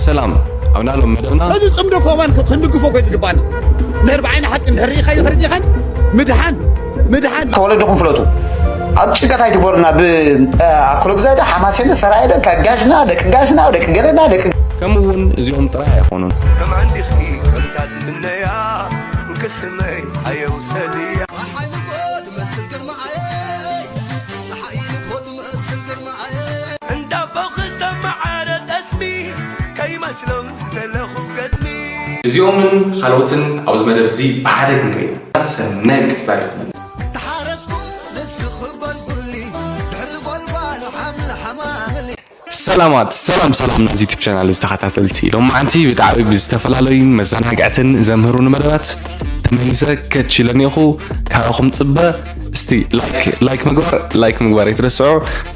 ሰላም፣ ኣብ ናሎም መደብና እዚ ጽምዶ ኮማን ክንድግፎ ኮይ ዝግባና። ድሕር ብዓይኒ ሓቂ እንድሕር ርኢኻዮ ተረዲኻን ምድሓን ምድሓን ተወለድኹም ፍለጡ። ኣብ ጭንቀት ኣይትግበሩና። ብኣክሎ ግዛይ ዶ ሓማሴን ዶ ሰራየ ዶ ካብ ጋሽና ደቂ ጋሽና ደቂ ገለና ደቂ ከምኡ እውን እዚኦም ጥራይ ኣይኾኑን። ከም ዓንዲኺ ከምታ ዝምነያ እንክስመይ ኣየውሰድያ። ፀሓይ ንጎ ትመስል ግርማኣየይ፣ ፀሓይ ንጎ ትመስል ግርማኣየይ። እንዳቦ ክሰማዓረ ጠስሚ ከይመስሎም ዝተለኹ ገዝሚ። እዚኦምን ካልኦትን ኣብዚ መደብ እዚ ብሓደ ክንርኢ ኢና። ሰናይ ምክትታል ይኹነልና። ተሓረስኩ ንስኺ ጎልጉሊ ድሕሪ ጎልጓሉ ሓምሊ ሓማምሊ። ሰላማት ሰላም ሰላም ናዚ ዩቲብ ቻናል ዝተኸታተልቲ ሎማዓንቲ ብጣዕሚ ብዝተፈላለዩን መዘናግዕትን ዘምህሩን መደባት ተመሊሰ ከች ኢለ እኒኹ። ካባኹም ፅበ እስቲ ላይክ ላይክ ምግባር ላይክ ምግባር ኣይትረስዑ።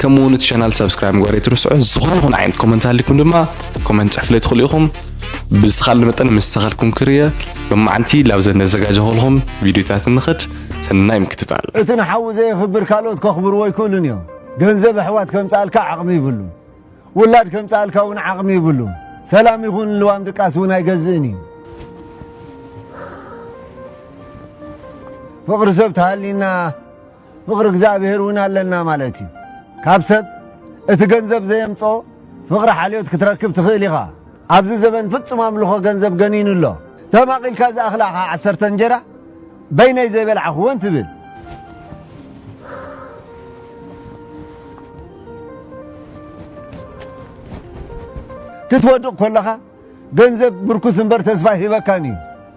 ከምኡ እውን እቲ ቻናል ሳብስክራይብ ምግባር ኣይትረስዑ። ዝኾነ ይኹን ዓይነት ኮመንት ኣሊኩም ድማ ኮመንት ፅሕፍለይ ትኽእሉ ኢኹም። ብዝተኻለ መጠን ምስ ተኸልኩም ክርየ ሎማዓንቲ ላብዘን ነዘጋጀኹልኹም ቪዲዮታት ንኽድ። ሰናይ ምክትታል። እቲ ንሓዉ ዘየኽብር ካልኦት ከኽብርዎ ኣይክእሉን እዮም። ገንዘብ ኣሕዋት ከምጽኣልካ ዓቕሚ ይብሉን። ውላድ ከምጽኣልካ እውን ዓቕሚ ይብሉን። ሰላም ይኹን ልዋም ድቃስ እውን ኣይገዝእን እዩ። ፍቕሪ ሰብ ተሃሊና ፍቕሪ እግዚኣብሔር እውን ኣለና ማለት እዩ። ካብ ሰብ እቲ ገንዘብ ዘየምጽኦ ፍቕሪ ሓልዮት ክትረክብ ትኽእል ኢኻ። ኣብዚ ዘበን ፍጹም ኣምልኾ ገንዘብ ገኒኑ ኣሎ። ተማቒልካ ዝኣኽላኻ ዓሰርተ እንጀራ በይነይ ዘይበልዓኽወን ትብል። ክትወድቕ ከለኻ ገንዘብ ምርኩስ እምበር ተስፋ ሂበካን እዩ።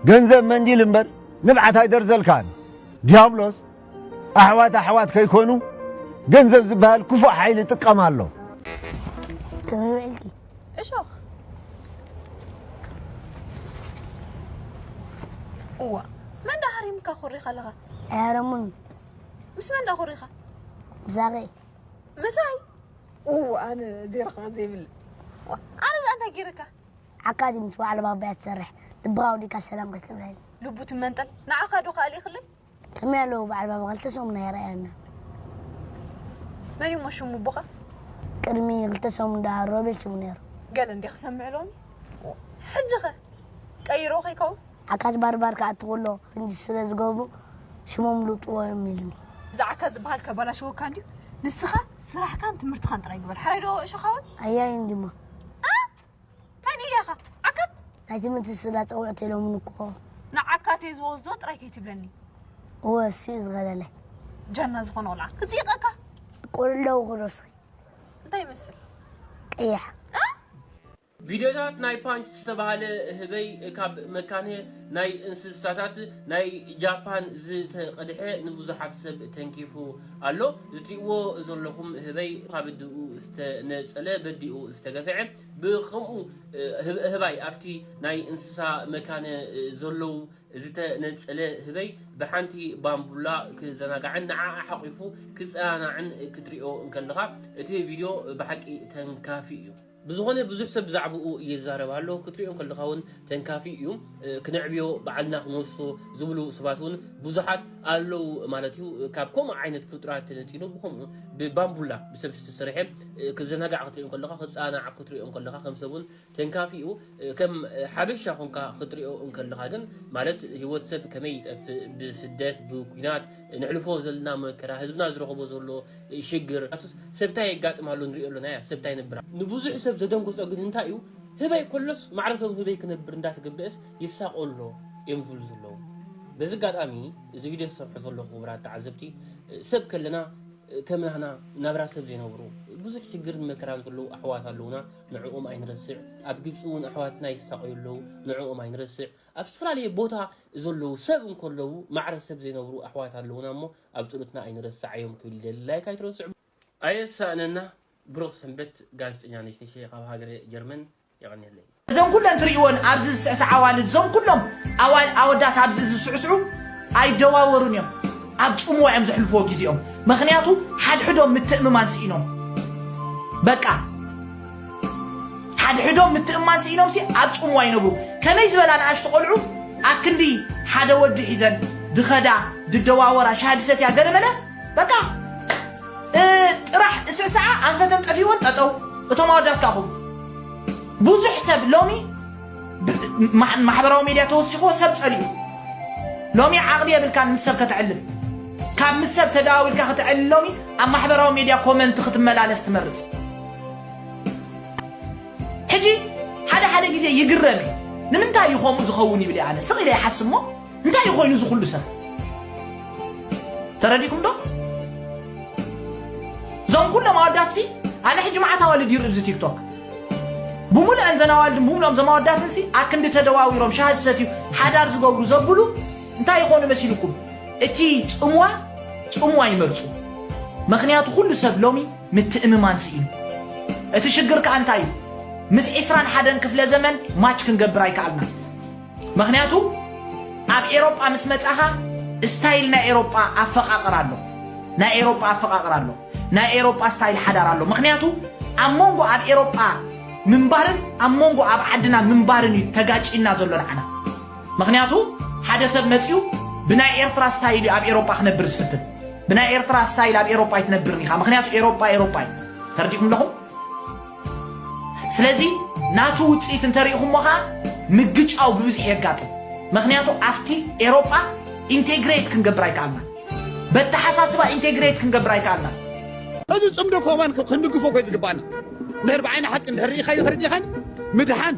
ገንዘብ መንዲል እምበር ንብዓት ኣይደርዘልካን። ዲያብሎስ ኣሕዋት ኣሕዋት ከይኮኑ ገንዘብ ዝበሃል ክፉእ ሓይሊ ይጥቀም ኣሎ። ከመይ ውዒልኪ? እሾኽ። እዋ፣ መን ደኣ ሃሪምካ ኮሪኻ ኣለኻ? ኣያረሙን ምስ መን ደኣ ኮሪኻ? ብዛቐይ ምሳይ? እዋ፣ ኣነ ዘይረኽቦ ዘይብለ። ዋ፣ ኣነ ደኣ እንታይ ገይረካ? ዓካቲ ምስ በዓል ባባያ ትሰርሕ ልብኻ ወዲእካ ሰላም ከይትብለኒ። ልቡ ትመንጠል። ንዓኻ ዶ ከኣሊኽለይ? ከመይ ኣለዉ በዓል ባባ ክልተ ሰሙን ኣይረኣየና። መን እዩ ሽሙ ኣቦኻ? ቅድሚ ክልተ ሰሙን ደኣ ሮቤል ሽሙ ነይሩ። ገለ እንዴ ክሰምዕ ሎሚ። ሕጂ ኸ ቀይሮ ከይከውን? ዓካት ባርባር ክኣቱ ከሎ ክንዲ ስለ ዝገብሩ ሽሞም ልውጥዎ እዮም ኢልኒ። እዚ ዓካት ዝበሃል ከባላሽወካ እንድዩ። ንስኻ ስራሕካን ትምህርትኻን ጥራይ ግበር። ሕራይ ዶ እሾኻውን? ኣያይ እንዲሞ። አ? መን እያኻ? ዓካት? ናይ ትምህርቲ ስላ ጸውዕት ኢሎምን እኮ። ንዓካት እየ ዝወስዶ ጥራይ ከይትብለኒ። እወ፣ እሱ እዩ ዝኸለለይ። ጃና ዝኾነ ቆልዓ ክጽይቐካ። ቆልዓ ኣለዉ ክዶስኺ። እንታይ ይመስል? ቀያሕ። ቪድዮታት ናይ ፓንች ዝተባህለ ህበይ ካብ መካነ ናይ እንስሳታት ናይ ጃፓን ዝተቐድሐ ንብዙሓት ሰብ ተንኪፉ ኣሎ። ዝትሪእዎ ዘለኹም ህበይ ካብ ኣደኡ ዝተነጸለ በዲኡ ዝተገፍዐ ብኸምኡ ህብ- ህባይ ኣብቲ ናይ እንስሳ መካነ ዘለዉ ዝተነጸለ ህበይ ብሓንቲ ባምቡላ ክዘናጋዕን ንዓኣ ሓቒፉ ክጸናናዕን ክትሪኦ እንከለኻ እቲ ቪድዮ ብሓቂ ተንካፊ እዩ። ብዝኾነ ብዙሕ ሰብ ብዛዕባኡ ይዛረብ ኣሎ ክትሪኦ እንከለኻ እውን ተንካፊ እዩ። ክነዕብዮ ባዕልና ክንወስዶ ዝብሉ ሰባት እውን ብዙሓት ኣለዉ ማለት እዩ። ካብ ከምኡ ዓይነት ፍጡራት ተነጺሉ ብኸምኡ ብባምቡላ ብሰብ ዝተሰርሐ ክዘናጋዕ ክትሪኦ እንከለኻ ክጸናናዕ ክትሪኦ እንከለኻ ከም ሰብ እውን ተንካፊ እዩ። ከም ሓበሻ ኮንካ ክትሪኦ እንከለኻ ግን ማለት ህይወት ሰብ ከመይ ይጠፍእ ብስደት ብኲናት ንሕልፎ ዘለና መከራ ህዝብና ዝረኽቦ ዘሎ ሽግር ኣቱስ ሰብታይ የጋጥም ኣሎ ንሪኦ ኣለና እያ ሰብታይ ነብራ ንብዙሕ ሰብ ዘደንግጾ ግን እንታይ እዩ ህበይ ከሎስ ማዕረቶም ህበይ ክነብር እንዳተገበአስ ይሳቆ ኣሎ እዮም ዝብሉ ዘለዉ በዚ ኣጋጣሚ እዚ ቪድዮ ዝሰርሑ ዘለኹ ክቡራት ተዓዘብቲ ሰብ ከለና ከም ናህና ናብራ ሰብ ዘይነብሩ ብዙሕ ሽግርን መከራን ዘለዉ ኣሕዋት ኣለዉና ንዕኦም ኣይንረስዕ ኣብ ግብፂ እውን ኣሕዋትና ይሳቆዩ ኣለዉ ንዕኦም ኣይንረስዕ ኣብ ዝተፈላለየ ቦታ ዘለዉ ሰብ እንከለዉ ማዕረ ሰብ ዘይነብሩ ኣሕዋት ኣለዉና እሞ ኣብ ጸሎትና ኣይንረስዓዮም ክብል ይደሊ ላይክ ኣይትረስዑ ኣየሳእነና ብሩኽ ሰንበት ጋዜጠኛ ነሽነሸ ካብ ሃገረ ጀርመን የቐንየለይ እዘን ኩለን ትርእይወን ኣብዚ ዝስዕስዓ ኣዋልድ እዞም ኩሎም ኣዋል ኣወዳት ኣብዚ ዝስዕስዑ ኣይደዋወሩን እዮም ኣብ ጽምዋ እዮም ዘሕልፍዎ ግዜኦም ምኽንያቱ ሓድሕዶም ምትእምማን ስኢኖም በቃ ሓድሕዶም ምትእምማን ስኢኖም ሲ ኣብ ጽምዋ ይነብሩ ከመይ ዝበላ ንኣሽቱ ቆልዑ ኣክንዲ ሓደ ወዲ ሒዘን ድኸዳ ድደዋወራ ሻሂ ድሰትያ ገለመለ በቃ ጥራሕ እስዕስዓ ኣንፈተን ጠፊወን ጠጠው እቶም ኣወዳት ካኹም ብዙሕ ሰብ ሎሚ ብ- ማ- ማሕበራዊ ሜድያ ተወሲኽዎ ሰብ ጸሊኡ። ሎሚ ዓቕሊ የብልካን ምስ ሰብ ከተዕልል። ካብ ምስ ሰብ ተደዋዊልካ ክትዕልል ሎሚ ኣብ ማሕበራዊ ሜድያ ኮመንት ክትመላለስ ትመርጽ። ሕጂ ሓደ ሓደ ግዜ ይግረም እዩ። ንምንታይ እዩ ከምኡ ዝኸውን ይብል እየ ኣነ። ስቕ ኢለ ይሓስብ እሞ እንታይ ኮይኑ እዚ ኩሉ ሰብ? ተረዲኩም ዶ? እዞም ኩሎም ኣወዳትሲ ኣነ ሕጂ መዓት ኣዋልድ ይርኢ ኣብዚ ቲክቶክ። ብሙሉአን ዘን ኣዋልድን ብሙሉኦም ዘም ኣወዳትንሲ ኣክንዲ ተደዋዊሮም ሻሂ ዝሰትዩ ሓዳር ዝገብሩ ዘብሉ እንታይ ይኾኑ መሲልኩም? እቲ ጽምዋ ጽምዋ ይመርጹ። ምኽንያቱ ኩሉ ሰብ ሎሚ ምትእምማን ስኢኑ። እቲ ሽግር ከኣ እንታይ እዩ? ምስ ዕስራን ሓደን ክፍለ ዘመን ማች ክንገብር ኣይከኣልና። ምኽንያቱ ኣብ ኤሮጳ ምስ መጻኻ ስታይል ናይ ኤሮጳ ኣፈቓቕር ኣሎ። ናይ ኤሮጳ ኣፈቓቕር ኣሎ። ናይ ኤሮጳ ስታይል ሓዳር ኣሎ። ምኽንያቱ ኣብ መንጎ ኣብ ኤሮጳ ምንባርን ኣብ መንጎ ኣብ ዓድና ምንባርን እዩ ተጋጭና ዘሎ ንዓና። ምኽንያቱ ሓደ ሰብ መጺኡ ብናይ ኤርትራ ስታይል እዩ ኣብ ኤሮጳ ክነብር ዝፍትን። ብናይ ኤርትራ ስታይል ኣብ ኤሮጳ ኣይትነብርን ኢኻ። ምኽንያቱ ኤሮጳ ኤሮጳ እዩ። ተረዲእኩም ኣለኹም? ስለዚ ናቱ ውጽኢት እንተሪእኹሞ ኸኣ ምግጫው ብብዝሒ የጋጥም። ምኽንያቱ ኣብቲ ኤሮጳ ኢንቴግሬት ክንገብር ኣይከኣልናን። በተሓሳስባ ኢንቴግሬት ክንገብር ኣይከኣልናን። እዚ ጽምዶ ከማን ክ- ክንድግፎ ኮይ ዝግባና። እንድሕር ብዓይኒ ሓቂ እንድሕር ርኢኻዮ ተረዲኻን ምድሓን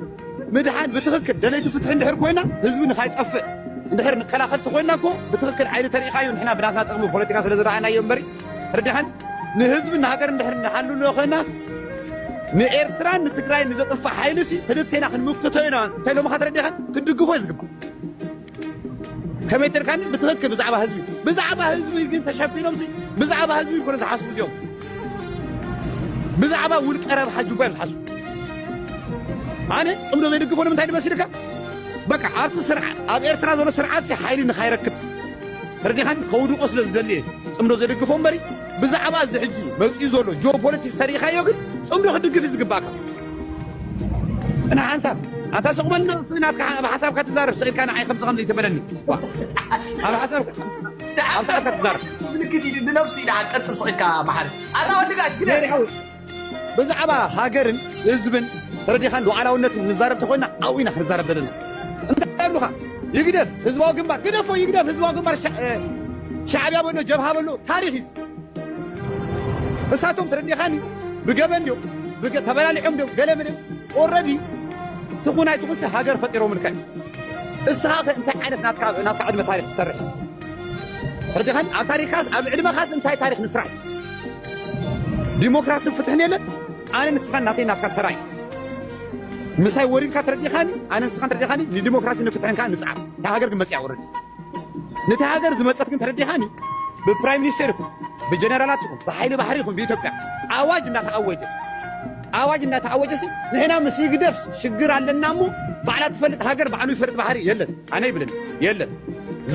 ምድሓን ብትኽክል ደለይቲ ፍትሒ እንድሕር ኮይና ህዝቢ ንኻይጠፍእ እንድሕር ንከላኸል ተኮይና እኮ ብትኽክል ዓይኒ ተርኢኻዮ ንሕና ብናትና ጥቕሚ ፖለቲካ ስለ ዝረኣናዮ እምበሪ ርድሓን ንህዝቢ ንሃገር እንድሕር ንሓልሎ ኮይናስ ንኤርትራን ንትግራይ ንዘጥፍእ ሓይሊ ሲ ክልቴና ክንምክቶ ኢና እንተኢሎምኻ ተረዲኻን ክትድግፎ እዩ ዝግባእ። ከመይ ተርካኒ ብትኽክል ብዛዕባ ህዝቢ ብዛዕባ ህዝቢ ግን ተሸፊኖም ሲ ብዛዕባ ህዝቢ ይኮነ ዝሓስቡ እዚኦም ብዛዕባ ውልቀ ረብሓ ጁባ እዮም ዝሓስቡ። ኣነ ጽምዶ ዘይድግፎ ንምንታይ ድመሲልካ በቃ ኣብቲ ስርዓት ኣብ ኤርትራ ዘሎ ስርዓት ሲ ሓይሊ ንኻይረክብ ተረዲኻን ከውድቆ ስለ ዝደሊ እየ ጽምዶ ዘደግፎ እምበሪ ብዛዕባ እዚ ሕጂ መፅኡ ዘሎ ጂኦፖለቲክስ ተሪኢኻዮ ግን ጽምዶ ክድግፍ እዩ ዝግባእካ። እና ሓንሳብ ኣንታ ስቕ በል ናብ ናትካ ኣብ ሓሳብካ ትዛረብ ስቕ ኢልካ ንዓይ ከምዚ ከምዚ ይትበለኒ ዋ፣ ኣብ ሓሳብካ ኣብ ሰዓትካ ትዛረብ ምልክት ኢሉ ንነብሱ ኢሉ ሓቀጽ ስቕካ መሓሪ ኣታ ወዲ ጋሽ ግደ ብዛዕባ ሃገርን ህዝብን ተረዲኻን ሉዓላውነትን ንዛረብ ተኾይና ኣብኡ ኢና ክንዛረብ ዘለና። እንታይ ኣብሉኻ? ይግደፍ ህዝባዊ ግንባር፣ ግደፎ ይግደፍ ህዝባዊ ግንባር ሻ- እ፣ ሻዕብያ በሎ ጀብሃ በሎ ታሪኽ እዩ። እሳቶም ተረዲኻኒ ብገበን ድዮም ብገ- ተበላሊዖም ድዮም ገለ ምንም ኦረዲ ትኹን ኣይትኹንሲ ሃገር ፈጢሮምልካ እዩ። እስኻ ከ እንታይ ዓይነት ናትካ ናትካ ዕድመ ታሪኽ ትሰርሕ? ሕድኸን ኣብ ታሪኻስ ኣብ ዕድመኻስ እንታይ ታሪኽ ንስራሕ? ዲሞክራስን ፍትሕን የለን። ኣነ ንስኻን ናተይ ናትካ ተራይ ምሳይ ወሪድካ ተረዲኻኒ ኣነ ንስኻን ተረዲኻኒ ንዲሞክራሲ ንፍትሕን ከዓ ንፅዓር። እታ ሃገር ግን መፅያ ወረድ ነቲ ሃገር ዝመፀት ግን ተረዲኻኒ ብፕራይም ሚኒስተር ይኹን ብጀነራላት ይኹን ብሓይሊ ባሕሪ ይኹን ብኢትዮጵያ ኣዋጅ እናተኣወጀ ኣዋጅ እናተኣወጀ ሲ ንሕና ምስ ይግደፍስ ሽግር ኣለና እሞ ባዕላ ትፈልጥ ሃገር ባዕሉ ይፈልጥ ባሕሪ የለን። ኣነ ይብልን የለን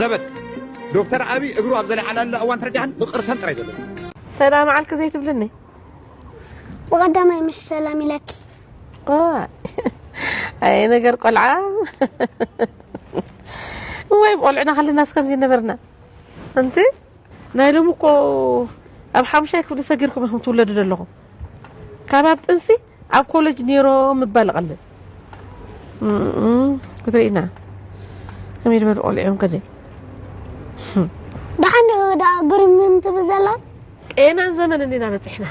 ዘበት ዶክተር ኣብይ እግሩ ኣብ ዘለዓላለ እዋን ተረዲኻኒ ፍቅር ሰም ጥራይ ዘሎ ሰላም ዓልክ ዘይትብልኒ ብቐዳማይ ምሽ ሰላም ኢለኪ ኣይ ነገር ቆልዓ ወይ ቆልዕና ከለናስ ከምዚ ነበርና ኣንቲ ናይ ሎሚ እኮ ኣብ ሓሙሻይ ክፍሊ ሰጊርኩም ኢኹም ትውለዱ ዘለኹም ካብ ኣብ ጥንሲ ኣብ ኮለጅ ኔሮም ምባል ይቐልል ክትርኢና ከመይ ዝበሉ ቆልዕዮም ከደ ደሓን ዲኺ ደኣ ግርምም ትብል ዘላ ጤናን ዘመንን ኢና በፂሕና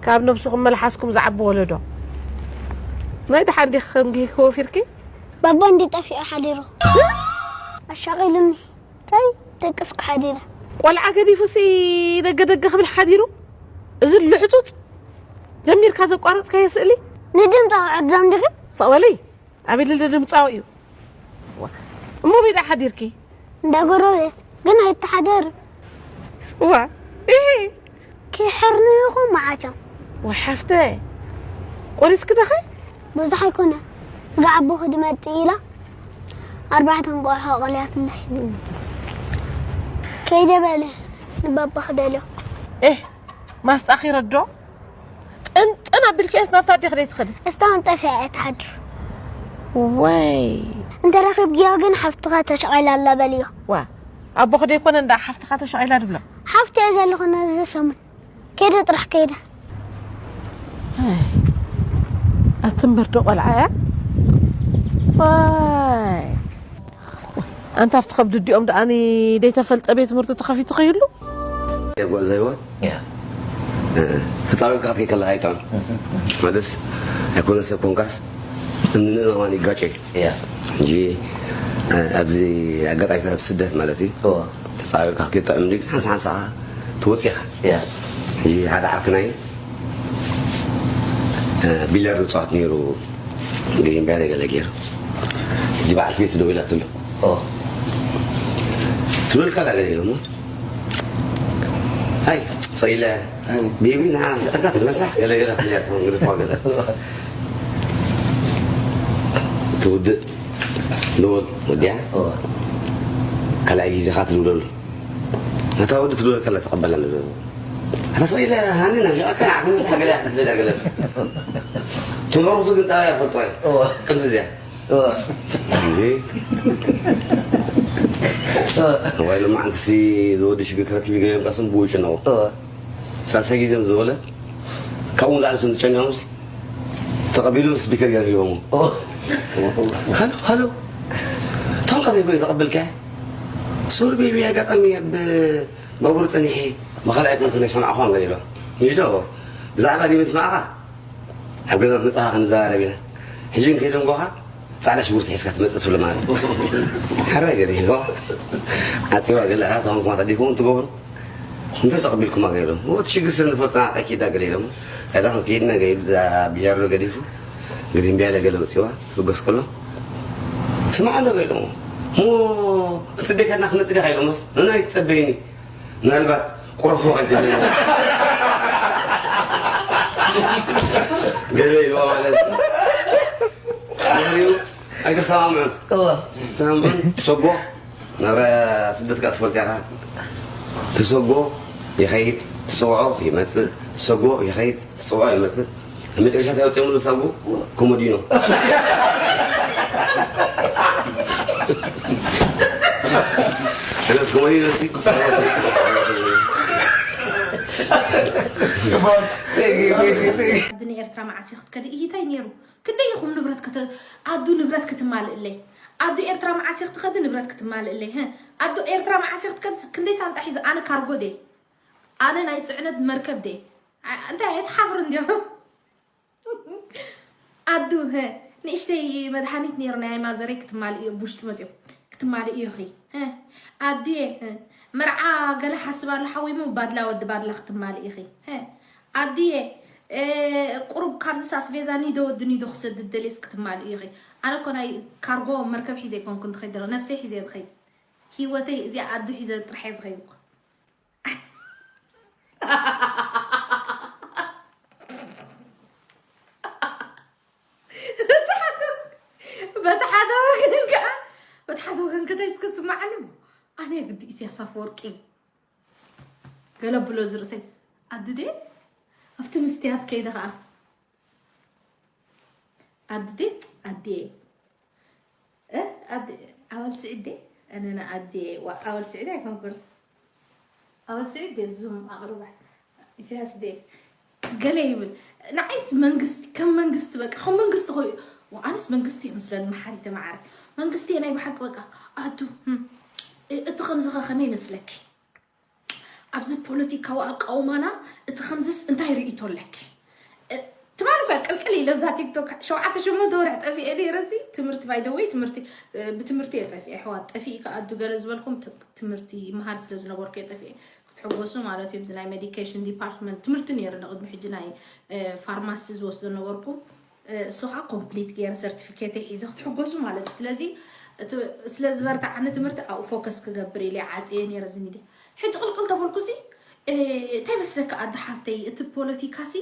ካብ ነብስኹም መልሓስኩም ዝዓቢ ወለዶ ናይ ደሓን ዲኺ ከም ጊኪ ወፊርኪ ባባ እንዲ ጠፊኡ ሓዲሩ ኣሻቒሉኒ ታይ ደቅስኩ ሓዲረ ቆልዓ ገዲፉሲ ደገ ደገ ክብል ሓዲሩ እዚ ልሕፁፅ ጀሚርካ ዘቋረፅካዮ ስእሊ ንድምፃዊ ዕድሎም ድግም ሰቕ በለይ ኣቤል ልደ ድምፃዊ እዩ እሞ ቤዳ ሓዲርኪ እንዳ ጎረቤት ግን ኣይተሓደር ዋ ይሄ ክሕርንኹም መዓት እዮም ወሓፍተ ቆሪስኪ ደኸ ብዙሕ ኣይኮነ ስጋ ኣቦኺ ድመፅእ ኢላ ኣርባዕተ እንቋሖ ቀልያትለይ ከይደ በለ ንባባ ክደልዮ ኤህ ማስጣኺ ረዶ ጥንጥን ኣቢልክያስ ናብታ ኣዴኺ ደይትኸዲ እስታውን ጠፊኣ እያ ትሓድር ወይ እንተረኺብክያ ግን ሓፍትኻ ተሸቒላ ኣላ በልዮ ዋ ኣቦኺ ደይኮነ እንዳ ሓፍትኻ ተሸቒላ ድብሎ ሓፍቲ እየ ዘለኹ ነዚ ሰሙን ከይደ ጥራሕ ከይደ ኣትንበር ዶ ቆልዓ እያ? ዋይ፣ ኣንታ ኣብቲ ከብዲ እዲኦም ደኣኒ ደይተፈልጠ ቤት ትምህርቲ ተኸፊቱ ከይህሉ? የጓዘ ህይወት ያ ተጻዊርካ ክትከይድ ከለካ ኣይጥዕም። ማለትስ ኣይኮነ ሰብ ኮንካስ እምንን ኣማን ይጋጨ እዩ። ያ ሕጂ ኣብዚ ኣጋጣሚታት ኣብ ስደት ማለት እዩ እዎ ተጻዊርካ ክትከይድ ጥዕም እንዲ ሓንሳ ሓንሳ ትወጽእ ኢኻ። ያ ሕጂ ሓደ ዓርክናይ ቢለር ዝጻወት ነይሩ ግሪን ባይ ገለ ገይሩ ሕጂ በዓልቲ ቤት ደው ኢላ ትብሎ ኦ ትብለልካ ኣላ ገለ ኢሎሞ ሃይ ሰኢለ ቤቢ ንዓ ንፍዕካ ትመሳሕ ገለ ገለ ክትብልያ ትኾን ግደፋ ገለ ትውድእ ንወድ ወዲያ ኦ ካልኣይ ግዜኻ ትድውለሉ ነታ ወዲ ትድውለልካ ኣላ ተቐበላ ንብል ኣታ ሰኢለ ሃኒ ናፊቐካ ንዓ ትመሳሕ ገለ ክትብለላ ገለ ትምህርቱ ግን ጣብያ ይፈልጦ እዩ ኦ ቅድሚ እዚኣ ኦ እንጂ ወይ ሎማዓንቲ ሲ ዝወዲ ሽግር ክረክብ ይገርም ቀስም ብውጭ ነው ኦ ሳልሳይ ግዜ ምስ ዝበለ ካብኡ ንላዕሊ ስም ዝጨኒዖምስ ተቐቢሉ ስፒከር ገይሩ ሂቦሞ ኦ ሃሎ ሃሎ እቶም ቀሪቡ ይተቐበልካ ሶሪ ቤቢ ኣጋጣሚ ኣብ ባቡር ጸኒሐ መኸላ ኣይኮንኩ ናይ ሰማዕኹ ኣንገዲሎ ይዶ ብዛዕባ ዲበን ስማዕኻ ኣብ ገዛ መጽኻ ክንዘራረብ ኢና ሕጂ ንከይደንጎኻ ጻዕዳ ሽጉርቲ ሒዝካ ትመጽእ ትብሎ ማለት እዩ። ሓራይ ገለ ኢልዋ ዓጺዋ ገለ ኣያ ተኾንኩማ ተዲኩም ትገብሩ እንተ ተቐቢልኩማ ገለ ኢሎም እቲ ሽግር ስለ ንፈልጥና ኣኪዳ ገለ ኢሎም ኣዳ ከይድና ገይዱ እዛ ቢጃሮ ገዲፉ ግሪን ቢያለ ገለ መጺዋ ክበገስ ከሎ ስማዕ ኣሎ ገለ ኢሎም እሞ ክጽበየካ እና ክመጽእ ዲኻ ኢሎምስ ንና ይትጸበይኒ ምናልባት ቁረፎ ከይትብለኒ ገለ ኢልዋ ማለት እዩ። ድሕሪኡ ኣይተሰማምዑን እወ ሰማምዑን ትሰጎ ናብ ስደት ከኣ ትፈልጥ ኢኻ ትሰጎ ይኸይድ ትጽውዖ ይመጽእ ትሰጎ ይኸይድ ትጽውዖ ይመጽእ ኣብ መጨረሻ እንታይ ወፂኦምሉ ሳጉ ኮሞዲኖ ኣነስ ኮሞዲኖ ሲ ትጽውዖ ዓዲ ንኤርትራ መዓስ ኢኺ ክትከዲ? እሂ እንታይ ነይሩ? ክንደይ ኢኹም ንብረት ክተ ዓዱ ንብረት ክትማልእለይ? ዓዱ ኤርትራ መዓስ ኢኺ ትኸዲ ንብረት ክትማልእለይ? ህእ ዓዱ ኤርትራ መዓስ ኢኺ ትከዲ? ክንደይ ሳንጣ ሒዘ? ኣነ ካርጎ ድየ? ኣነ ናይ ጽዕነት መርከብ ድየ? ኣ- እንታይ ኣይትሓፍሩን ዲኹም? ኣዱ ሀ ንእሽተይ መድሃኒት ነይሩ ናይ ማዘረይ ክትማልእዮ ብውሽጢ መፅዮም ክትማልእዮ ኺ ሀ ኣዱየ ሀ መርዓ ገለ ሓስብ ኣሎ ሓዊሙ ባድላ ወዲ ባድላ ክትማልእ ኢኺ ሀ ኣዱየ እ፣ ቁሩብ ካብዚ ኣስቤዛ ኒዶ ወዲ ኒዶ ክሰድድ ደልየስ ክትማልእዮ ኺ ኣነ እኮ ናይ ካርጎ መርከብ ሒዘ ኣይኮንኩን ዝኸይድ ዘሎ ነፍሰይ ሒዘ ዝኸይድ ሂወተይ እዚኣ ኣዱ ሒዘ ጥራሕ እየ ዝኸይድ እኮ በቲ ሓደ ወገን ከዓ በቲ ሓደ ወገን ከታይ እስከ ስማዓኒ እሞ ኣነ ግዲ ኢሳያስ ኣፈወርቂ ገለ ብሎ ዝርእሰይ ኣዱ ድየ ኣብቲ ምስትያት ከይደ ከዓ ኣዱ ድየ ኣድየ እ ኣድ ኣወል ስዒድ ዴ ኣነና ኣዴ ዋ ኣወል ስዒድ ኣይኮንኩን ኣወል ስዒድ ዴ ዙም ኣቕርባ ኢሳያስ ዴ ገለ ይብል ንዓይስ መንግስቲ ከም መንግስቲ በቃ ከም መንግስቲ ኮይ ኣነስ መንግስቲ ይመስለኒ መሓሪ ተመዓረ መንግስቲ ናይ ብሓቂ በቃ ኣዱ እቲ ከምዚ ከ ከመይ ይመስለኪ ኣብዚ ፖለቲካዊ ኣቃውማና እቲ ከምዝስ እንታይ ርእይቶ ኣለኪ? ትማሊ እኳ ቅልቅል ኢለ እዛ ቲክቶክ ሸውዓተ ሸሞንተ ወርሒ ጠፊኤ ነይረ ሲ ትምህርቲ ባይ ዘ ወይ ትምህርቲ ብትምህርቲ እየ ጠፊኤ ኣሕዋት ጠፊእካ ኣዱ ገለ ዝበልኩም ትምህርቲ ይመሃር ስለ ዝነበርኩ እየ ጠፊኤ ክትሕጎሱ ማለት እዩ እዚ ናይ ሜዲኬሽን ዲፓርትመንት ትምህርቲ ነይሩ ንቅድሚ ሕጂ ናይ ፋርማሲ ዝወስዶ ነበርኩ እሱ ከዓ ኮምፕሊት ገይረ ሰርቲፊኬተይ ሒዘ ክትሕጎሱ ማለት እዩ ስለዚ ስለ ዝበርትዓኒ ትምህርቲ ኣብኡ ፎከስ ክገብር ኢለ ዓፅየ ነይረ እዚ ሚድያ ሕጂ ቅልቅል ተበልኩ ሲ እንታይ መስለኪ ኣደ ሓፍተይ እቲ ፖለቲካ ሲ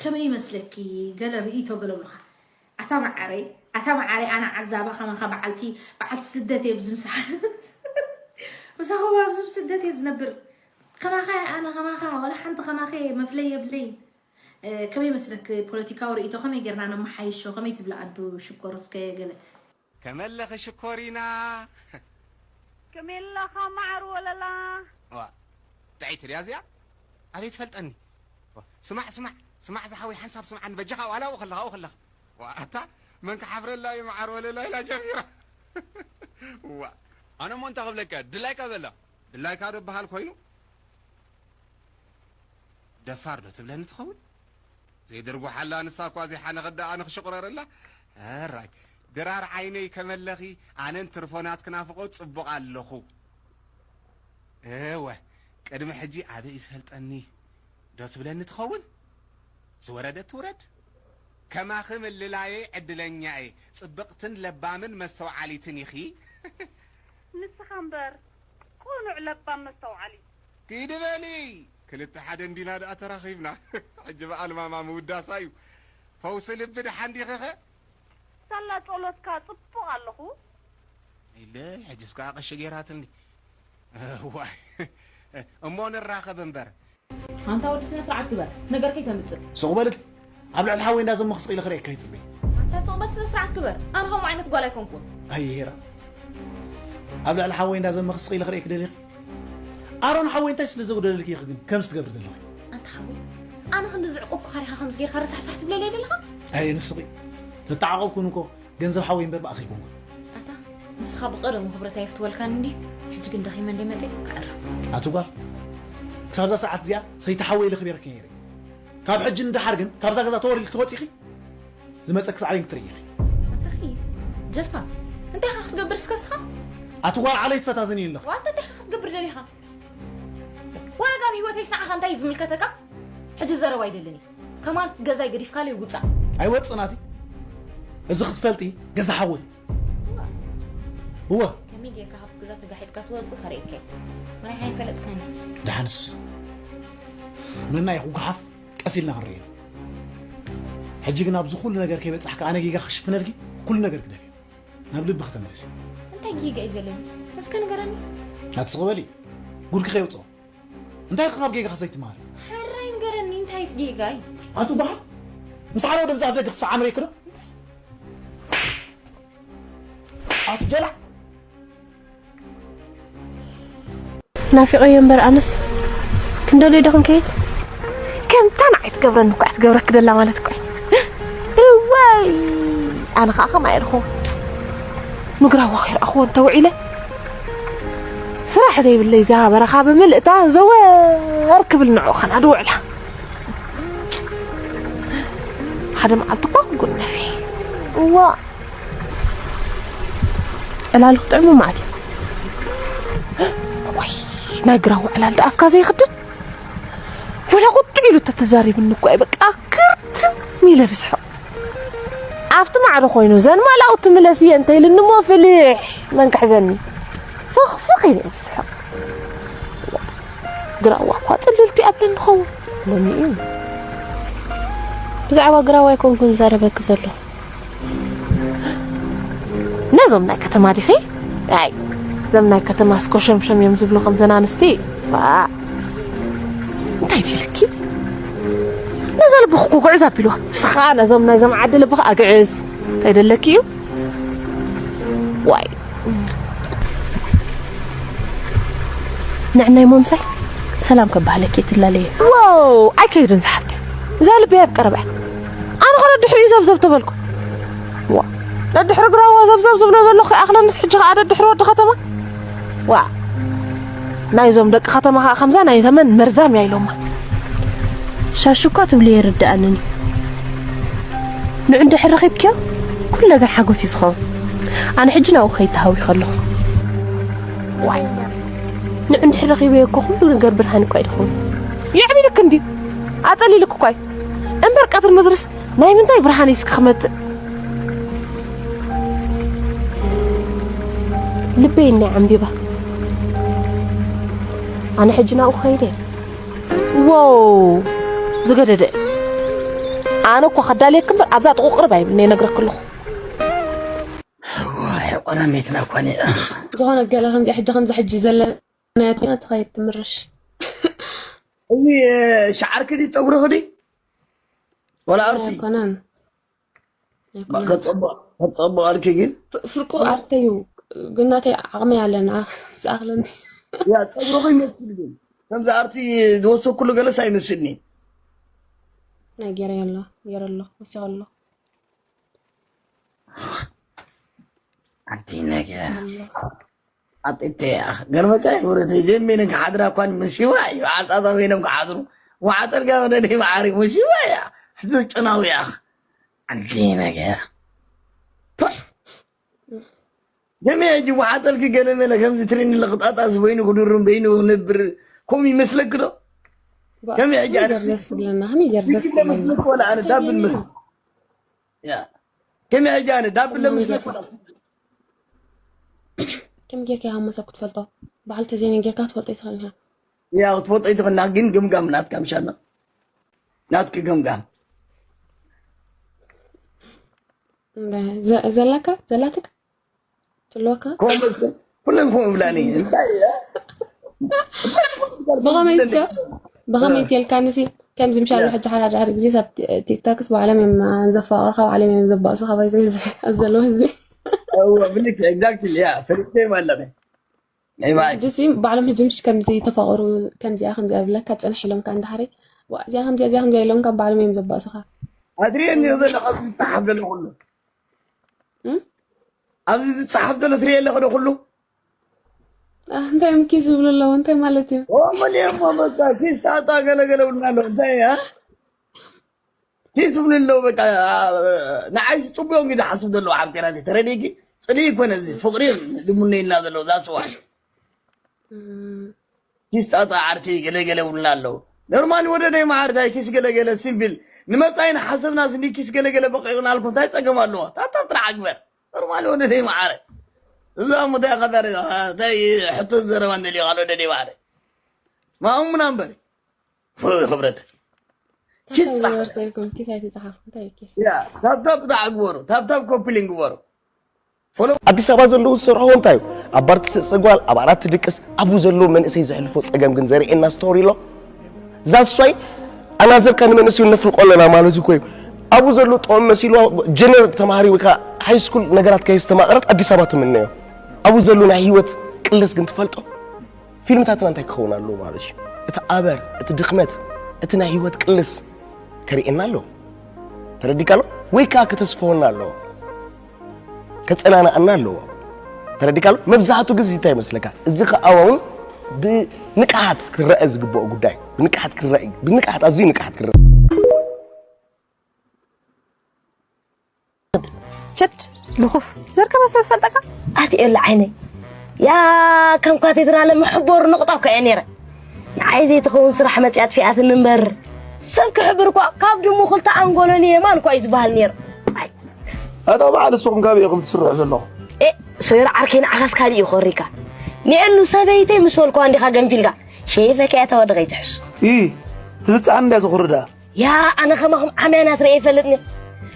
ከመይ ይመስለኪ ገለ ርእይቶ ገለ ብሉካ ኣታ መዓረይ ኣታ መዓረይ ኣነ ዓዛባ ከማኻ በዓልቲ በዓልቲ ስደት እየ ብዚ ምሳኻ ምሳኹ ኣብዚ ስደት እየ ዝነብር ከማኻ ኣነ ከማኻ ዋላ ሓንቲ ከማኸ መፍለይ የብለይን ከመይ መስለክ ፖለቲካዊ ርእይቶ ከመይ ጌርና ነመሓይሾ ከመይ ትብላ ኣዱ ሽኮር እስከ ገለ ከመለኺ ሽኮሪና ከመይ ኣለኻ ማዕር ወለላ ዋ እንታይ ትሪያ እዚኣ ኣበይ ትፈልጠኒ ዋ፣ ስማዕ ስማዕ ስማዕ ዝሓወይ ሓንሳብ ስምዓኒ በጃኻ፣ ዋላ ኣብኡ ከለኻ፣ ኣብኡ ከለኻ። ዋ ኣታ መን ክሓፍረላ እዩ መዓር ወለላ ኢላ ጀሚራ። ዋ ኣነ እሞ እንታይ ክብለካ ድላይካ በላ። ድላይካ ዶ በሃል ኮይኑ? ደፋር ዶ ትብለኒ ትኸውን? ዘይድርጉሓላ ንሳ እኳ ዘይሓነኸት ደኣ ኣነ ክሽቑረረላ። ኣራይ ድራር ዓይነይ ከመለኺ ኣነን ትርፎ ናትኪ ናፍቖት ጽቡቕ ኣለኹ። እወ ቅድሚ ሕጂ ኣበይ ዝፈልጠኒ ዶ ትብለኒ ትኸውን? ዝወረደት ትውረድ። ከማኺ ምልላየይ ዕድለኛ እየ። ጽብቕትን ለባምን መስተውዓሊትን ኢኺ። ንስኻ እምበር ቅኑዕ ለባም መስተውዓሊ። ኪዲ በሊ ክልተ ሓደ እንዲና ደኣ ተራኺብና። ሕጂ በኣል ማማ ምውዳሳ እዩ። ፈውሲ ልቢ ደሓን ዲኺኸ? ሳላ ጸሎትካ ጽቡቕ ኣለኹ። ኢለ ሕጅስ ከኣ ቀሺ ጌራትኒ። እዋይ እሞ ንራኸብ እምበር። ኣንታ ወዲ ስነ ስርዓት ግበር ነገር ከይተምጽእ። ሱቕ በልት ኣብ ልዕሊ ሓወይ እንዳዘመኺ ስቕ ኢለ ክርእየካ ይጽበ። ኣንታ ስቕ በል ስነ ስርዓት ግበር ኣነ ከምኡ ዓይነት ጓል ኣይኮንኩን። ኣየ ሄራ ኣብ ልዕሊ ሓወይ እንዳዘመኺ ስቕ ኢለ ክርእየኪ ደሊኺ። ኣሮን ሓወይ እንታይ ስለ ዘጉደለልኪ ኢኺ ግን ከምዚ ትገብሪ ዘለኺ? ኣንታ ሓወይ ኣነ ክንዲ ዝዕቆብኩኻ ዲኻ ከምዚ ጌርካ ረሳሕሳሕ ትብለለይ ዘለኻ? ኣየ ንስኺ ተተዓቆብኩን እኮ ገንዘብ ሓወይ እምበር ብኣኺ ኣይኮንኩን። ኣታ ንስኻ ብቐደሙ ክብረት ኣየፍትወልካን እንዲ ሕጂ ግን ደኺመ እንደ መጺእ ከዕርፍ። ኣቲ ጓል ክሳብዛ ሰዓት እዚኣ ሰይቲ ሓወይ ኢለ ክቤረኪ ነይረ። ካብ ሕጂ ንደሓር ግን ካብዛ ገዛ ተወሊልኪ ተወጺኺ ዝመጸኪ ሳዕቤን ክትርኢ ኢኺ። ኣታ ኺድ ጀልፋፍ እንታይ ኢኻ ክትገብር እስከ እስኻ? ኣቲ ጓል ዓለይ ትፈታተኒ ኣለኺ። ዋንተ እንታይ ኢኻ ክትገብር ደሊኻ? ዋላ ካብ ህይወተይስ ንዓኻ እንታይ እዩ ዝምልከተካ? ሕጂ ዘረባ ኣይደልን እየ። ከማን ገዛይ ገዲፍካለይ ውጻእ። ኣይወጽእ ናቲ። እዚ ክትፈልጢ ገዛ ሓወይ እዩ። እወ። ከመይ ጌርካ ካብዚ ገዛ ተጋሒጥካ ትወጽእ ከርእየካ እየ። ምራይ ኣይፈለጥካን። ደሓንስ መና ኢኹ ጉሓፍ ቀስ ኢልና ክንርእዮ። ሕጂ ግን ኣብዚ ኩሉ ነገር ከይበጻሕካ ኣነ ጌጋ ክሽፍነልኪ ኩሉ ነገር ግደፍዮ። ናብ ልብኺ ተመለሲ። እንታይ ጌጋ እዩ ዘለኒ? እስከ ንገረኒ። ኣትስቕበሊ። ጉድኪ ከየውጽኦ። እንታይ ኢኺ ካብ ጌጋኺ ዘይትመሃሪ? ሕራይ ንገረኒ እንታይ እቲ ጌጋይ? ኣንቱ ጓሓፍ ምስ ሓደ ወዲ ብዛዕባ ደገ ክሰዓምር ይክዶ? ኣቱ ጀላዕ ናፊቐዮ እምበር ኣነስ ክንደልዮ ዶ ክንከይድ? ከምታ ንዓይ ትገብረኒ እኳ ትገብረኪ ደላ ማለት እኳ እዋይ ኣነ ከዓ ከምኣ ኢልኹ ምግራዋ ከይረኣኽዎ እንተውዒለ ስራሕ ዘይብለይ እዛ በረኻ ብምልእታ ዘወር ክብል ንዕኡ ኸና ድውዕላ ሓደ መዓልቲ እኳ ክጉነፊ እዋ ዕላሉ ክጥዕሙ ማለት እዩ ወይ ናይ ግራዋ ዕላል ዶ ኣፍካ ዘይኽድን ወላ ቁጥዕ ኢሉ ተተዛሪብኒ እኳ እዩ በቃ ክርትም ኢለ ዝስሕቕ ኣብቲ ማዕዶ ኮይኑ ዘን ማላው ትምለስ እየ እንተ ኢልኒ እሞ ፍልሕ መን ክሕዘኒ ፍኽፍኽ ኢለ እየ ዝስሕቕ ግራዋ እኳ ጽልልቲ ኣብለኒ ኸውን መኒኡ ብዛዕባ ግራዋ ኣይኮንኩን ዝዛረበኪ ዘሎ ነዞም ናይ ከተማ ዲኺ ኣይ እዞም ናይ ከተማ እስኮ ሸምሸም እዮም ዝብሉ ከምዘን ኣንስቲ እንታይ ደልኪ ነዛ ልብኺ እኮ ጉዕዝ ኣቢልዋ እስኻ ነዞም ናይዞም ዓዲ ልብኺ ኣግዕዝ እንታይ ደለኪ እዩ ዋይ ንዕናይ ሞምሳይ ሰላም ከባህለኪ ትላለየ ዋው ኣይከይድን ዝሓፍተ እዛ ልበይ ኣብ ቀረባ ኣነ ኸ ነድሕሪኡ ዘብዘብ ተበልኩ ዋ ነድሕሪ ግራዋ ዘብዘብ ዝብሎ ዘለኹ ይኣኽለንስ ሕጂ ኸዓ ደድሕሪ ወዲ ኸተማ ዋ ናይዞም ደቂ ኸተማ ኸዓ ከምዛ ናይ ተመን መርዛም እያ ኢሎማ ሻሹ እኳ ትብሉ የርድኣንን እዩ ንዑ እንድሕር ረኺብክዮ ኩሉ ነገር ሓጎስ እዩ ዝኸውን ኣነ ሕጂ ናብኡ ክኸይድ ተሃዊኸ ኣለኹ ዋይ ንዑ እንድሕር ረኺበዮ እኮ ኩሉ ነገር ብርሃን እኳ እዩ ዝኸውን የዕቢልክ እንድዩ ኣጸሊልክ እኳ እዩ እምበር ቀትሪ ምድርስ ናይ ምንታይ ብርሃን እዩ እስኪ ክመጽእ ልበይ እኒ ዓምቢባ ኣነ ሕጂ ናብኡ ክኸይደ እየ ዎው ዝገደደ ኣነ እኮ ከዳልየክ እምበር ኣብዛ ጥቁ ቅርብ ኣይብልኒ ነግረክ ኣለኹ ቆላሜትና እኳ ዝኾነ ገለ ከምዚ ሕጂ ከምዚ ሕጂ ዘለና ትኸይድ ትምርሽ እዚ ሻዓርኪ ድዩ ፀጉርኺ ድዩ ወላ ኣርቲ ኣይኮነን ከፀብቕ ከፀብቕ ኣልኪ ግን ፍርቁ ኣርተዩ ግን ናተይ ዓቕመይ ኣለና ዝኣኽለኒ ያ ፀጉርኺ ይመስል ግን ከምዚ ኣርቲ ዝወሰኩሉ ገለስ ኣይመስልኒ ናይ ገይረ ኣሎ፣ ገይረ ኣሎ፣ ወሲኸ ኣሎ። ኣቲ ነገ ኣጥተያ ገርመካ ወረተ ጀሜነ ክሓድራ እኳን መሲዋ እዩ። ዓጣጣ ኮይኖም ክሓድሩ። ዋዕጠልካ ወደ ደይ ማዓሪ መሲዋ እያ። ስትጨናው እያ። ኣቲ ነገ ጀሜ ሕጂ ዋዕጠልኪ ገለ መለ ከምዚ ትሪኒ ለቕጣጣስ በይኑ ክድሩን በይኑ ክነብር ከምኡ ይመስለኪ ዶ? ከመይ ሕጂ ኣነ ደስ ክብለና፣ ከመይ ገይሩ ደስ ክብለና። ወላ ኣነ ዳብል መስል። ያ። ከመይ ሕጂ ኣነ ዳብል ለምስለኪ ወላ። ከም ጌርካ ኢኻ መሰብ ክትፈልጦ። በዓል ተዜነ ጌርካ ክትፈልጦ ይትኽእል ኢኻ። ያ፣ ክትፈልጦ ይትኽእል ኢኻ፣ ግን ግምጋም ናትካ ምሻና። ናትኪ ግምጋም። እንዳ-፣ ዘ-፣ ዘላካ? ዘላትካ? ትልወካ? ከምኡ መስል-፣ ኩለን ከምኡ ይብላኒ። እንታይ እያ? ብኸመይ እስከ? ብኸመይ እ። ትልካኒ ሲ? ከምዚ ምሻሉ ያ። ሕጂ ሓደ ሓደ ሓደ ግዜ ኣብ ቲ-፣ ቲክቶክስ ባዕሎም እዮም ዘፋቕሩኻ፣ ባዕሎም እዮም ዘባእሱኻ፣ ባይ ዘይ ዘይ ኣብ ዘለዎ ህዝቢ። እወ፣ ብልክ፣ exactly፣ ያ፣ ፈሊጠዮም ኣለኹ። ናይ ባዕል። ሕጂ ሲ ባዕሎም ሕጂ ምሽ ከምዚ ተፋቕሩ፣ ከምዚኣ፣ ከምዚኣ ብለካ፣ ጽንሕ ኢሎም ከኣ እንዳሓረይ፣ ዋ፣ እዚኣ ከምዚኣ፣ እዚኣ ከምዚኣ ኢሎም ከኣ ባዕሎም እዮም ዘባእሱኻ። ኣድርየኒ ዘሎ ኣብዚ ዝጸሓፍ ዘሎ ኩሉ። እም? ኣብዚ ዝጸሓፍ ዘሎ ትሪኦ ኣለኺ ዶ ኩሉ? ኣህ፣ እንታይ እዮም ኪስ ዝብሉ ኣለዉ? እንታይ ማለት እዩ? ኦ፣ መሊኦም እሞ በቃ ኪስ ጣጣ ገለ ገለ ብልና ኣለዉ። እንታይ እያ? ኪስ ዝብሉ ኣለዉ በቃ፣ አ፣ ንዓይ ዝጽቡዮም እዩ ዝሓስቡ ዘለዉ ሓብቴና፣ ተረዲእኪ? ጽልኢ ይኮነ እዚ፣ ፍቕሪ እዮም ዝምነዩልና ዘለዉ፣ that's why። እም። ኪስ ጣጣ ዓርከይ ገለገለ ውልና ኣለዉ። ኖርማሊ ወደደይ መዓር እንታይ ኪስ ገለገለ ሲምፕል። ንመጻኢ ንሓሰብናስ እንዲ ኪስ ገለገለ በቂቕናልኩም እንታይ ጸገም ኣለዎ? ታታ ጥራሕ ግበር። ኖርማሊ ወደደይ መዓረ። እዛ እሞ እንታይ ኢኻ ታሪኽ? እንታይ ሕቶ ዘረባ እንደልዮ ካልኦ ወደደይ መዓረ። ማእሙና እምበር። ክብረት። ኪስ ታብታብ ጥራሕ። ዝወርሰልኩም ኪስ ኣይተጻሓፍኩም፣ እንታይ እዩ ኪስ? ያ፣ ታብታብ ጥራሕ ግበሩ። ታብታብ ኮፒ ሊንክ ግበሩ። ፎሎ ኣዲስ ኣበባ ዘለዉ ዝሰርሕዎ እንታይ እዩ? ኣብ ባር ትስእስዕ ጓል፣ ኣብ ዓራት ትድቅስ፣ ኣብኡ ዘለዉ መንእሰይ ዘሕልፎ ጸገም ግን ዘርእየና ስቶሪ ኣሎ። That's why ኣናዘርካ ንመንእሰዩ ነፍልቆ ኣለና ማለት እኮ እዩ። ኣብኡ ዘሎ ጥዑም መሲልዋ ጀነር ተማሃሪ ወይ ከዓ ሃይ ስኩል ነገራት ከየስተማቐረት ኣዲስ ኣበባ ትምነዮ። ኣብኡ ዘሎ ናይ ህይወት ቅልስ ግን ትፈልጦ? ፊልምታትና እንታይ ክኸውን ኣለዎ ማለት እዩ? እቲ ኣበር፣ እቲ ድኽመት፣ እቲ ናይ ህይወት ቅልስ ከርእየና ኣለዎ። ተረዲካ ኣሎ? ወይ ከዓ ከተስፈወና ኣለዎ። ከጸናንኣና ኣለዎ። ተረዲካ ኣሎ? መብዛሕቱ ግዜ እንታይ ይመስለካ? እዚ ከኣ እውን ብንቅሓት ክረአ ዝግብኦ ጉዳይ። ብንቅሓት ክረአ፣ ብንቅሓት፣ ኣዝዩ ንቅሓት ክረአ። ቸድ ልኹፍ ዘርከበ ሰብ ፈልጠካ? ኣትኤሉ ዓይነይ። ያ ከም ካቴድራለ መሕቦር ነቑጣ እኮ እየ ነይረ። ንዓይ ዘይትኸውን ስራሕ መጽያ ኣጥፊኣትኒ እምበር። ሰብ ክሕብር እኳ ካብ ድሙ ክልተ ኣንጎሎን የማን እኳ እዩ ዝበሃል ነይሩ። ኣይ። ኣታ በዓል ንስኹም ካበይ ኢኹም ትስርሑ ዘለኹም? ኤ፣ ሶይራ ዓርከይ ንዓኻስ ካሊእ እዩ ክወሪካ። ንኤሉ ሰበይተይ ምስ በልኩዋ እንዲኻ ገንፊልካ። ሸይፈካ እያ ተወድቐይ ትሕሱ። ኢ፣ ትብጽሓኒ እንድያ ዝኹሪ ደኣ። ያ ኣነ ከማኹም ዓምያ ናት ርእየ ይፈልጥኒ።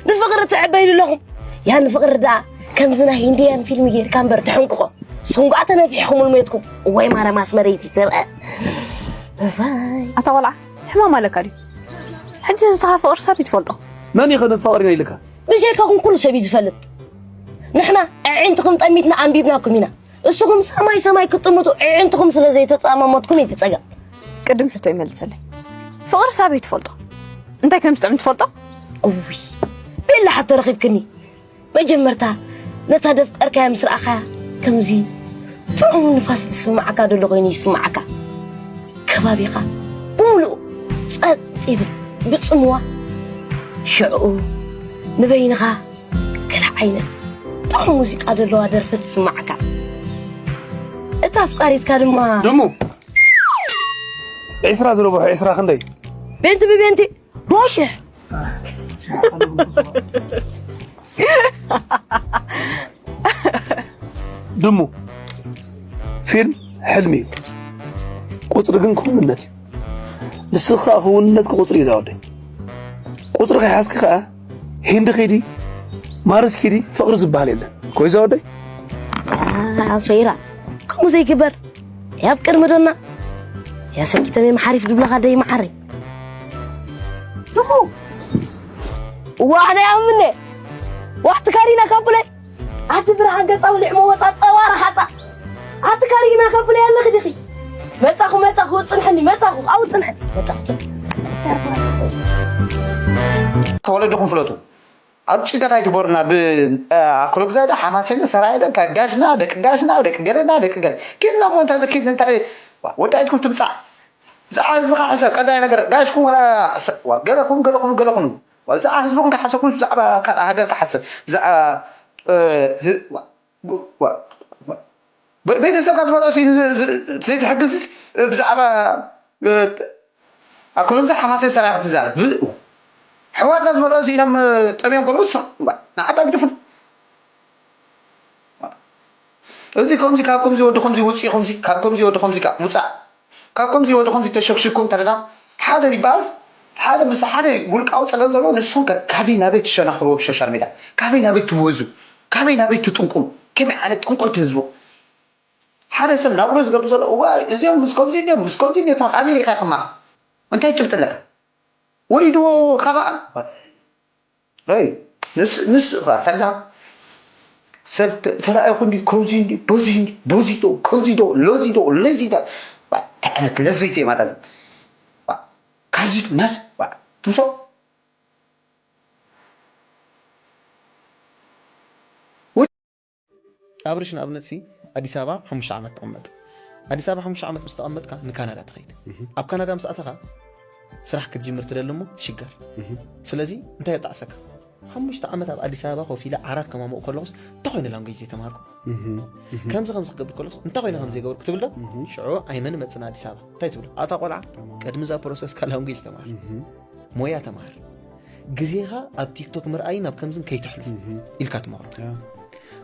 ንፍቕሪ ትዕበይሉ ኣለኹም። ያ ንፍቕሪ ደኣ ከምዚ ናይ ኢንድያን ፊልም ጌርካ እምበር ትሕንቅቖ። ስንጓዕ ተነፊሕኹምሉ ሞትኩም። እዋይ ማርያም ኣስመረይቲ ትብአ። እዋይ። ኣታ ቆልዓ ሕማም ኣለካ ድዩ? ሕጂ ንስኻ ፍቕሪ ሰብ ይትፈልጦ። መን እዩ ከ ንፋቐር ኢና ኢልካ? ብጀካኹም ኩሉ ሰብ እዩ ዝፈልጥ። ንሕና ኣዒንትኹም ጠሚትና ኣንቢብናኩም ኢና። እስኹም ሰማይ ሰማይ ክትጥምቱ ኣዒንትኹም ስለ ዘይተጠማመትኩም እዩ እቲ ጸገም። ቅድም ሕቶ ይመልሰለይ። ፍቕሪ ሳበይ ትፈልጦ? እንታይ ከም ዝጥዕም ትፈልጦ? እውይ፣ ቤላ ሕቶ ረኺብክኒ። መጀመርታ ነታ ደፍቀርካያ ምስ ረኣኻያ ከምዚ ጥዑም ንፋስ ዝስምዓካ ዘሎ ኮይኑ ይስምዓካ። ከባቢኻ ብምሉኡ ጸጥ ይብል ብጽምዋ። ሽዕኡ ንበይንኻ ገለ ዓይነት ጥዑም ሙዚቃ ዘለዋ ደርፊ ትስምዓካ። እታ ኣፍቃሪትካ ድማ ደሞ ዒስራ ዝረብሖ ዒስራ ክንደይ? ቤንቲ ብቤንቲ ዶ ሽሕ። ድሙ ፊልም ሕልሚ እዩ። ቁፅሪ ግን ክውንነት እዩ። ንስኻ ክውንነት ክቁፅሪ እዩ ዛወደይ። ቁፅሪ ከይሓዝኪ ከዓ ሂንዲ ኪዲ ማርስ ኪዲ ፍቕሪ ዝበሃል የለን። ኮይ ዛወደይ። ሶይራ ከምኡ ዘይግበር። ያብ ቅድሚ ዶና ያሰኪተሜ መሓሪፍ ድብለኻ ደይ መሓረይ። ድሙ ዋሕደ ያምነ ዋሕቲ ካሪና ካቡለ ኣቲ ብርሃን ገጻ ውሊዕ መወጻ ጸዋራ ሓጻ ኣቲ ካሪና ካቡለ ያለኺ ዲኺ? መጻኹ መጻኹ ጽንሕኒ መጻኹ ኣው ጽንሕኒ መጻኹ። ተወለድኹም ፍለጡ። ኣብ ጭንቀት ኣይትበሩና። ብ ኣክሎ ግዛደ ሓማሴን ሰራየ ደ ጋሽና ደቂ ጋሽና ደቂ ገለና ደቂ ገለ ኪድና ሞ እንታይ ኪድ እንታይ ወዳይትኩም ትምጻእ። ብዛዕባ ህዝብኻ ሕሰብ። ቀዳይ ነገር ጋሽኩም ወላ ገለኹም ገለኹም ገለኹም ብዛዕባ ህዝብኹም ከሓሰብኩም ብዛዕባ ሃገር ተሓሰብ። ብዛዕባ ቤተሰብካ ዝመልኦ ዘይትሕግዝ ብዛዕባ ኣክሎግዛ ሓማሴን ሰራያ ክትዛረብ። ሕዋትና ዝመልኦ ኢሎም ጠምዮም ከለዉ ንዓባ ግድፉ። እዚ ከምዚ ካብ ከምዚ ወዲ ከምዚ ውፅኢ ከምዚ ካብ ከምዚ ወዲ ከምዚ ውፃእ ካብ ከምዚ ወዲ ከምዚ ተሸክሽኩም ተለና ሓደ ይበኣስ ሓደ ምስ ሓደ ውልቃዊ ፀገም ዘለዎ ንስኹም ከ ካበይ ናበይ ትሸናኽርዎ ሶሻል ሚድያ ካበይ ናበይ ትወዙ ካበይ ናበይ ትጥንቁ ከመይ ዓይነት ጥንቆልቲ ህዝቡ ሓደ ሰብ ናብሮ ዝገብር ዘሎ እዋ እዚኦም ምስ ከምዚ እንዲዮም ምስ ከምዚ እንዲዮ ኣሜሪካ ከማ እንታይ ጭብጥለ ወሊድዎ ካባኣ ይ ንስ ንስ ተላ ሰብ ተላኣይኹ እንዲ ከምዚ እንዲ በዚ እንዲ በዚ ዶ ከምዚ ዶ ከምዚ ዶ ለዚ ዶ ለዚ ዶ እንታይ ዓይነት ለዘይቲ ማለት ካብዚ ና ትምሶ ኣብርሽ ንኣብነት ሲ ኣዲስ ኣበባ ሓሙሽተ ዓመት ተቐመጥ። ኣዲስ ኣበባ ሓሙሽተ ዓመት ምስ ተቐመጥካ ንካናዳ ትኸይድ። ኣብ ካናዳ ምስ ኣተኻ ስራሕ ክትጅምር ትደሊ እሞ ትሽገር። ስለዚ እንታይ የጣዕሰካ? ሓሙሽተ ዓመት ኣብ ኣዲስ ኣበባ ኮፍ ኢለ ዓራት ከማምቕ ከለኹስ እንታይ ኮይነ ላንጉጅ ዘይተማሃርኩ? ከምዚ ከምዚ ክገብር ከለኹስ እንታይ ኮይነ ከም ዘይገበርኩ ትብል ዶ? ሽዑ ኣይመን መጽና ኣዲስ ኣበባ እንታይ ትብሎ? ኣታ ቆልዓ ቅድሚ እዛ ፕሮሰስካ ላንጉጅ ተማሃር። ሞያ ተማሃር። ግዜኻ ኣብ ቲክቶክ ምርኣይን ኣብ ከምዝን ከይተሕልፉ ኢልካ ትመኽሮ።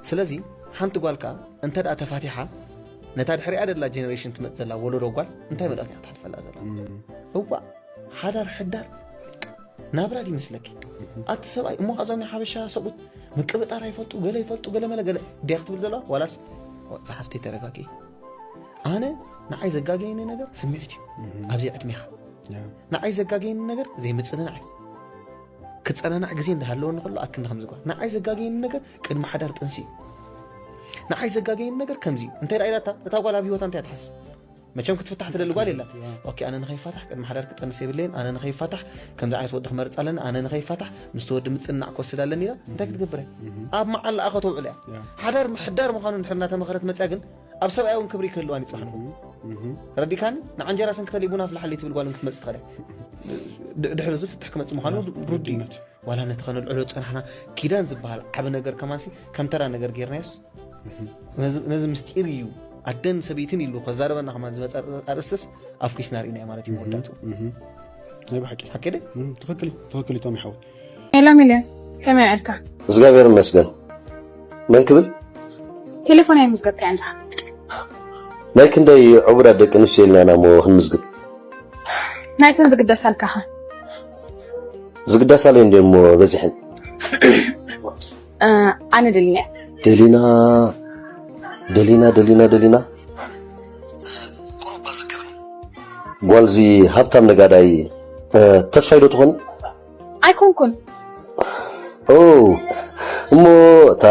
ስለዚ ሓንቲ ጓል ከኣ እንተ ደኣ ተፋቲሓ ነታ ድሕሪኣ ደላ ጀነሬሽን ትመጽእ ዘላ ወለዶ ጓል እንታይ መልእኽቲ እያ ክትሓልፈላ ዘላ? እዋእ ሓዳር ሕዳር ናብራ ድዩ ይመስለኪ? ኣቲ ሰብኣይ እሞ ከኣ እዞም ናይ ሓበሻ ሰብኡት ምቅብጣር ኣይፈልጡ ገለ ይፈልጡ ገለ መለ ገለ ድያ ክትብል ዘለዋ ዋላስ ዝሓፍተይ ተረጋግኢ ኣነ ንዓይ ዘጋገየኒ ነገር ስምዒት እዩ ኣብዚ ዕድሜኻ ንዓይ ዘጋገየኒ ነገር ዘይምጽንናዕ እዩ ክጸናናዕ ግዜ እንዳሃለወኒ ከሎ ኣክንዲ ከም ዝጓል ንዓይ ዘጋገየኒ ነገር ቅድሚ ሓዳር ጥንሲ እዩ ንዓይ ዘጋገየኒ ነገር ከምዚ እዩ እንታይ ደኣ ኢላታ እታ ጓል ኣብ ህይወታ እንታይ ትሓስብ መቸም ክትፍታሕ ትደሊ ጓል የላ ኦኬ ኣነ ንኸይፋታሕ ቅድሚ ሓዳር ክጠንስ የብለይን ኣነ ንኸይፋታሕ ከምዚ ዓይነት ወዲ ክመርጽ ኣለኒ ኣነ ንኸይፋታሕ ምስቲ ወዲ ምጽንናዕ ክወስድ ኣለኒ ኢላ እንታይ ክትገብር እያ ኣብ መዓላኣ ከተውዕሎ እያ ሓዳር ምሕዳር ምዃኑ እንድሕር እናተመኸረት መጽያ ግን ኣብ ሰብኣይ እውን ክብሪ ክህልዋን ይፅዋሕ ንኹ ረዲካኒ ንዓንጀራ ስንክተሊ ቡና ፍላሓለይ ትብል ጓል ክትመፅእ ትኽእል ድሕሪ እዚ ፍትሕ ክመፅእ ምዃኑ ሩዲ ዋላ ነቲ ከነልዕሎ ዝፀናሕና ኪዳን ዝበሃል ዓብ ነገር ከማንሲ ከም ተራ ነገር ጌርናዮስ ነዚ ምስጢር እዩ ኣደን ሰበይትን ኢሉ ከዛረበና ከማን ዝመፀ ኣርእስትስ ኣፍኪስና ርኢናዮ ማለት እዩ መወዳእቱ ናይ ብሓቂ ሓቂ ደ ትኽክል ትኽክል እዩ ቶሚ ሓወይ ሄሎ ሚልዮን፣ ከመይ ውዒልካ? እግዚኣብሔር ይመስገን። መን ክብል? ቴሌፎን ኣይምዝገብካያን ድኻ? ናይ ክንደይ ዕቡዳት ደቂ ኣንስትዮ ኢልና ኢና እሞ ክንምዝግብ? ናይተን ዝግደሳልካ ኸ? ዝግደሳለይ እንድየን እሞ በዚሐን። ኣነ ደሊና እየ። ደሊና ደሊና ደሊና ደሊና ጓልዚ ሃብታም ነጋዳይ ተስፋይ ዶ ትኾኒ? ኣይኮንኩን። ኦ እሞ እታ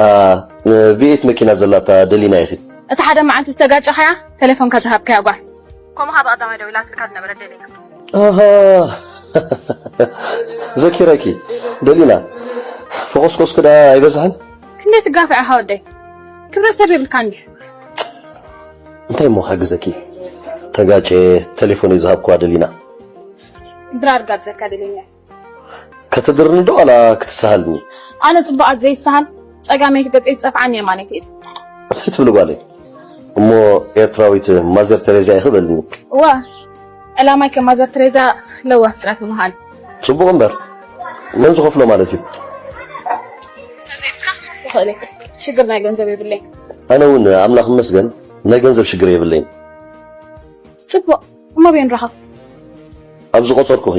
ቪኤት መኪና ዘላታ ደሊና ኢኺ። እቲ ሓደ መዓልቲ ዝተጋጨኻያ ተሌፎንካ ዝሃብካያ ጓል። ከምኡ ካብ ቀዳማይ ደዊላትልካ ዝነበረት ደሊና። ኣሃ ዘኪረኪ ደሊና ፈኾስኮስኪ ደኣ ኣይበዝሐን? ክንደይ ትጋፍዕ ኢኻ ወደይ? ክብረት ሰብ የብልካን ድዩ? እንታይ እሞ ክሕግዘኪ? ተጋጭየ ተሌፎነይ ዝሃብክዋ ደሊና። ድራር ጋብዘካ ደሊና። ከተድርኒ ዶ ዋላ ክትስሃልኒ? ኣነ ጽቡቓት ዘይስሃል ጸጋመይቲ ገጸይ ትጸፍዓኒ የማነይቲ ኢድ። እንታይ ትብሊ ጓለይ? እሞ ኤርትራዊት ማዘር ተሬዛ ኢኺ በልኒ። እዋ ዕላማይ ከም ማዘር ተሬዛ ለዋህ ጥራይ ምዃን። ጽቡቕ እምበር መን ዝኸፍሎ ማለት እዩ? ተዘይብልካ ክኸፍሎ እኽእል እየ። ሽግር ናይ ገንዘብ የብለይ። ኣነ እውን ኣምላኽ ይመስገን ናይ ገንዘብ ሽግር የብለይን። ጽቡቕ እሞ ኣበይ ንራኸብ? ኣብ ዝቖጸርኩኺ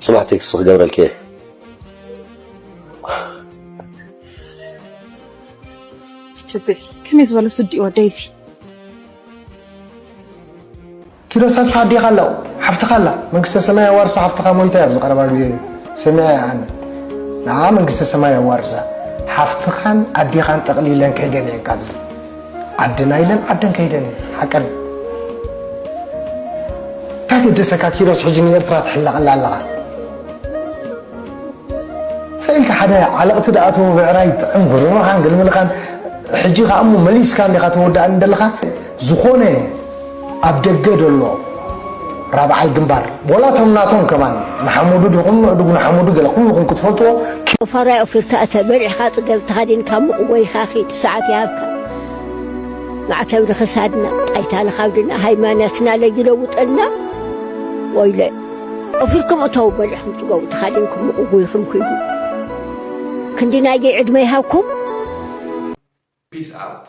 ጽባሕ ቴክስት ክገብረልኪ እየ። Stupid ከመይ ዝበለ ስዲ እዩ ወደይ እዚ። ኪሮስ ተስፋ ኣዴኻ ኣላ ሓፍትኻ ኣላ መንግስተ ሰማይ ኣዋርሳ ሓፍትኻ ሞይታ እያ ኣብዚ ቀረባ ግዜ ሰሚዐ እየ ኣነ ንዓ መንግስተ ሰማይ ኣዋርሳ ሓፍትኻን ኣዴኻን ጠቕሊለን ከይደን እየን ካብዚ ዓድና ኢለን ዓደን ከይደን እየን ሓቀን እንታይ ገደሰካ ኪሮስ ሕጂ ንኤርትራ ትሕለቐላ ኣለኻ ኢልካ ሓደ ዓለቕቲ ደኣ ትብሎ ብዕራይ ጥዕም ግርምኻን ግልምልኻን። ሕጂ ከኣ እሞ መሊስካ እንዲኻ ትወድኣኒ ዘለኻ። ዝኾነ ኣብ ደገ ዘሎ ራብዓይ ግንባር፣ ወላ እቶም ናቶም ከማን ንሓመዱ ዲኹም፣ ንእዱግ ንሓመዱ፣ ገለ ኩልኹም ክትፈልጥዎ። ፋራይ ኦፊርካ እተ በሊዕካ ጽገብ ተኸዲንካ ምቕወይካ ኺድ ሰዓት ይሃብካ። ማዕተብ ንኽሳድና፣ ጣይታ ንኻብድና፣ ሃይማኖትና ለይለውጠልና። ወይለ ኦፊርኩም እተው በሊዕኩም ጽገቡ ተኸዲንኩም ምቕወይኹም ኪዱ። ክንዲ ናይገይ ዕድመ ይሃብኩም። Peace out.